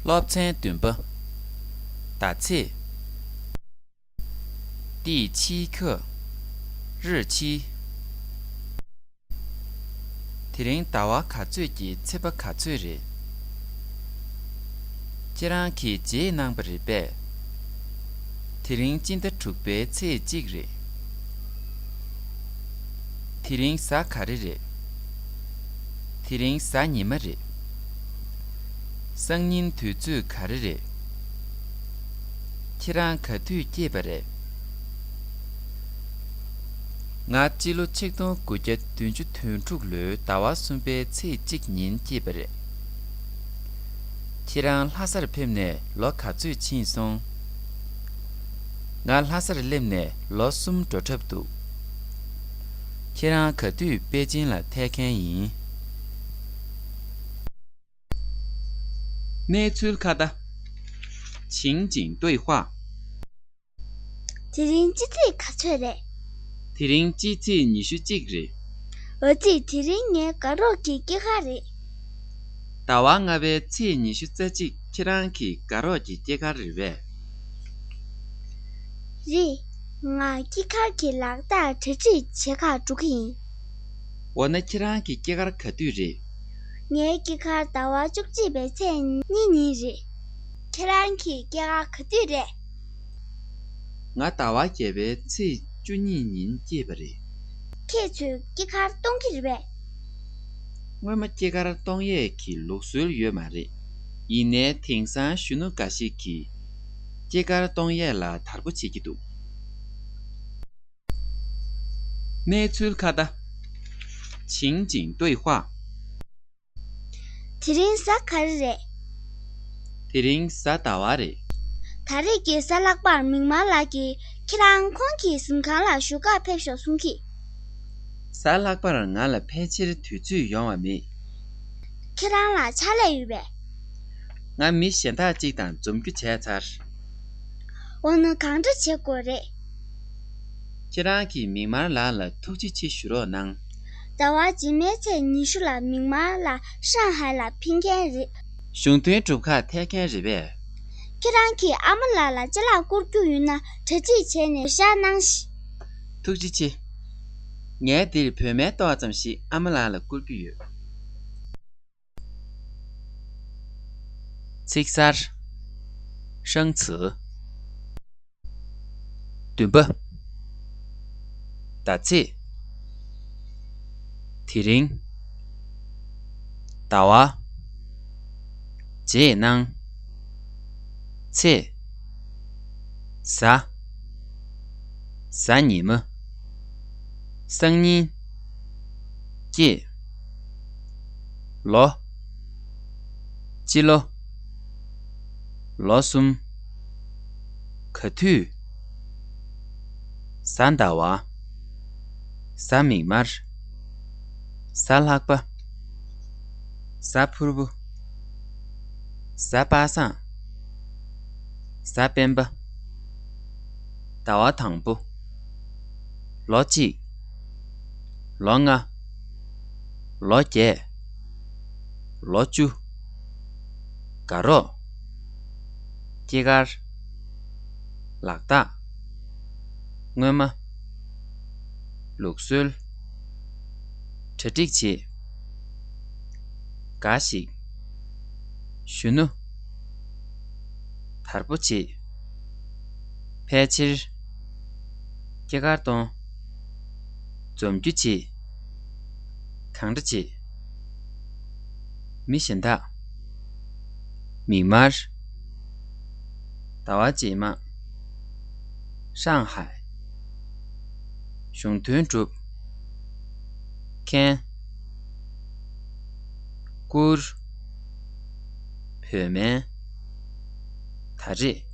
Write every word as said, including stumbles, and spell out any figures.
སློབ་ཚན་བདུན་པ། ཟླ་ཚེས། 第七课。 日期。 དེ་རིང་ཟླ་བ་ག་ཚོད་ཀྱི་ཚེས་པ་ག་ཚོད་རེད། ཁྱེད་རང་གིས་བརྗེད་གནང་པ་རེད་པས། དེ་རིང་སྤྱི་ཟླ་དྲུག་པའི་ཚེས་གཅིག་རེད། དེ་རིང་གཟའ་ག་རེ་རེད། དེ་རིང་གཟའ་ཉི་མ་རེད། སང་ཉིན་དུས་ཚོད་ག་རེ་རེད། ཁྱེད་རང་ག་དུས་སྐྱེས་པ་རེད། ང་སྤྱི་ལོ་ཆིག་སྟོང་དགུ་བརྒྱ་བདུན་ཅུ་དོན་དྲུག་ལོའི་ཟླ་བ་གསུམ་པའི་ཚེས་གཅིག་ཉིན་སྐྱེས་པ་རེད། ཁྱེད་རང་ལྷ་སར་ཕེབས་ནས་ལོ་ག་ཚོད་ཕྱིན་སོང་། ང་ལྷ་སར་སླེབས་ནས་ལོ་གསུམ་འགྲོ་གྲབས་འདུག་ཁྱེད་རང་ག་དུས་པེ་ཅིན་ལ་ཐད་མཁན་ཡིན། གནས་ཚུལ་ཁ་བརྡ། 情景对话。 དེ་རིང་སྤྱི་ཚེས་ག་ཚོད་རེད། དེ་རིང་སྤྱི་ཚེས་ཉི་ཤུ་གཅིག་རེད། འོ་ཙི། དེ་རིང་ངའི་དགའ་རོགས་ཀྱི་སྐྱེས་སྐར་རེད། ཟླ་བ་ལྔ་པའི་ཚེས་ཉི་ཤུ་རྩ་གཅིག་ཁྱེད་རང་གི་དགའ་རོགས་ཀྱི་སྐྱེས་སྐར་རེད་པས། རེད། ང་སྐྱེས་སྐར་གྱི་ལག་རྟགས་གྲ་སྒྲིག་བྱེད་གར་འགྲོ་གི་ཡིན། འོ་ན་ཁྱེད་རང་གི་སྐྱེས་སྐར་ག་དུས་རེད། ངའི་སྐྱེས་སྐར་ཟླ་བ་བཅུ་གཅིག་པའི་ཚེས་གཉིས་ཉིན་རེད། ཁྱེད་རང་གི་སྐྱེས་སྐར་ག་དུས་རེད། ང་ཟླ་བ་བརྒྱད་པའི་ཚེས་བཅུ་གཉིས་ཉིན་སྐྱེས་པ་རེད། ཁྱེད་ཚོས་སྐྱེས་སྐར་གཏོང་གི་རེད་པས། སྔོན་མ་སྐྱེས་སྐར་གཏོང་ཡས་ཀྱི་ལུགས་སྲོལ་ཡོད་མ་རེད། ཡིན་ནའི་དེང་སང་གཞོན་ནུ་འགའ་ཞིག་གིས་སྐྱེས་སྐར་གཏོང་ཡས་ལ་དར་པོ་བྱེད་ཀྱི་འདུག 内村卡达情景对话。 དེ་རིང་གཟའ་ག་རེ་རེད། དེ་རིང་གཟའ་ཟླ་བ་རེད། ད་རེས་ཀྱི་གཟའ་ལྷག་པར་མིག་དམར་ལགས་ཀྱིས་ཁྱེད་རང་ཁོང་གི་གཟིམ་ཁང་ལ་བཞུགས་གར་ཕེབས་ཤོག་གསུང་གི། གཟའ་ལྷག་པར་ང་ལ་ཕལ་ཆེར་དུས་ཚོད་ཡོང་བ་མེད། ཁྱེད་རང་ལ་ཕྱག་ལས་ཡོད་པས། ང་མི་གཞན་དག་ཅིག་དང་འཛོམས་རྒྱུ་བྱས་ཚར། འོ་ན་གང་འདྲ་བྱེད་དགོས་རེད། ཁྱེད་རང་གིས་མིག་དམར་ལགས་ལ་ཐུགས་རྗེ་ཆེ་ཞུ་རོགས་གནང་། ཟླ་བ་རྗེས་མའི་ཚེས་ཉི་ཤུ་ལ་མིག་དམར་ལགས་ཧྲང་ཧའེ་ལ་ཕེབས་མཁན་རེད། གཞུང་དོན་སྒྲུབ་ཁག་ཐད་མཁན་རེད་པས། ཁྱེད་རང་གིས་ཨ་མ་ལགས་ལ་ཅ་ལག་བསྐུར་རྒྱུ་ཡོད་ན་གྲ་སྒྲིག་བྱས་ནས་བཞག་གནང་ཞིག། ཐུགས་རྗེ་ཆེ། ངས་འདིར་བོད་སྨན་ཏོག་ཙམ་ཞིག་ཨ་མ་ལགས་ལ་བསྐུར་རྒྱུ་ཡོད། ཚིག་གསར། 生词。 བདུན་པ། ཟླ་ཚེས། དེ་རིང་། ཟླ་བ། རྗེས་གནང་། ཚེས། གཟའ། གཟའ་ཉི་མ། སང་ཉིན། སྐྱེས། ལོ། སྤྱི་ལོ། ལོ་གསུམ། ག་དུས། གཟའ་ཟླ་བ། གཟའ་མིག་དམར། གཟའ་ལྷག་པ། གཟའ་ཕུར་བུ། གཟའ་པ་སངས། གཟའ་སྤེན་པ། ཟླ་བ་དང་པོ། ལོ་གཅིག། ལོ་ལྔ། ལོ་བརྒྱད། ལོ་བཅུ། དགའ་རོགས། སྐྱེས་སྐར། ལག་རྟགས། སྔོན་མ། ལུགས་སྲོལ། གྲ་སྒྲིག་བྱེད། འགའ་ཞིག། གཞོན་ནུ། དར་པོ་བྱེད། ཕལ་ཆེར། སྐྱེས་སྐར་གཏོང་། འཛོམས་རྒྱུ་བྱེད། གང་འདྲ་བྱེད། མི་གཞན་དག། མིག་དམར། ཟླ་བ་རྗེས་མ། ཧྲང་ཧའེ། གཞུང་དོན་སྒྲུབ། མཁན། བསྐུར། བོད་སྨན། ད་རེས།